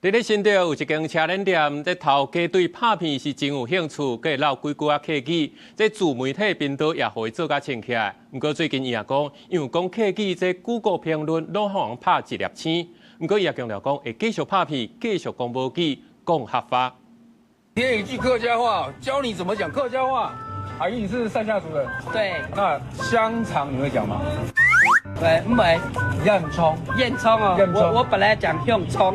佇咧新竹有一間車輪店，這頭家對拍片是真有興趣，閣會落幾句仔客語，這自媒體頻道也予伊做甲清起來。毋過最近伊也講，因為講客語，這 Google 評論攏予人拍一粒星。毋過伊也強調講，會繼續拍片，繼續講母語，講客話。聽一句客家話，教你怎麼講客家話。阿姨，你是賽夏族人？對。那香腸你會講嗎？對，唔會。煙囪。煙囪哦，我本來講香腸。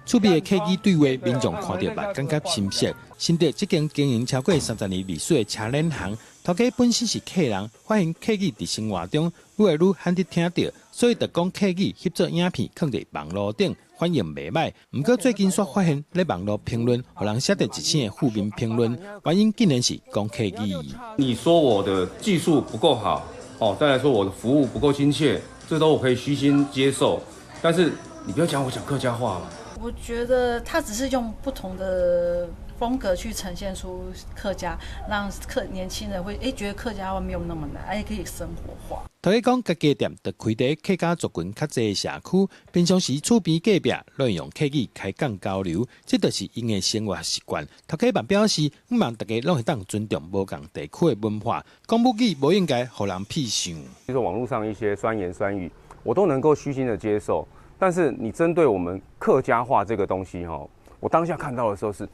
趣味的客語對話，民眾看著嘛感覺親切。新竹這間經營超過30年歷史的車輪行，頭家本身是客人，發現客語佇生活中愈來愈罕得聽著，所以就講客語翕做影片，囥佇網路頂，反應袂䆀。毋過最近煞發現咧網路評論，予人寫著一星的負面評論，原因竟然是講客語。你說我的技術不夠好，哦，再來說我的服務不夠親切，這都我可以虛心接受。但是你不要講我講客家話嘛。我覺得他只是用不同的風格去呈現出客家，讓客年輕人會覺得客家話沒有那麼難，哎可以生活化。頭家講，家己店就開佇客家族群較濟的社區，平常時厝邊隔壁攏用客語開講交流，這就是𪜶的生活習慣。頭家嘛表示，向望大家攏會當尊重無仝地區的文化，講母語無應該予人痞想。其實網路上一些酸言酸語，我都能夠虛心的接受。但是你針對我們客家話這個東西，哈，我當下看到的時候是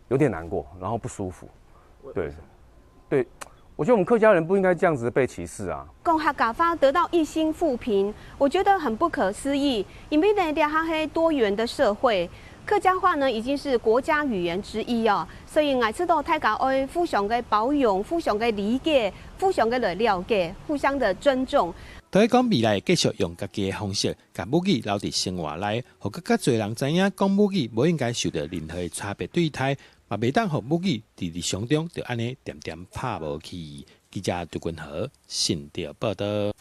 有點難過，然後不舒服。對，對，我覺得我們客家人不應該這樣子被歧視啊。講客家話得到一星負評，我覺得很不可思議。因為呢，這哈多元的社會，客家話呢已經是國家語言之一哦，所以𠊎知道大家愛互相的包容、互相的理解、互相的來了解、互相的尊重。頭家講未來會繼續用家己的方式，共母語留佇生活內，予閣較濟人知影講母語無應該受著任何的差別對待，嘛袂當予母語佇日常中就按呢恬恬拍無去。記者杜君豪新竹報導。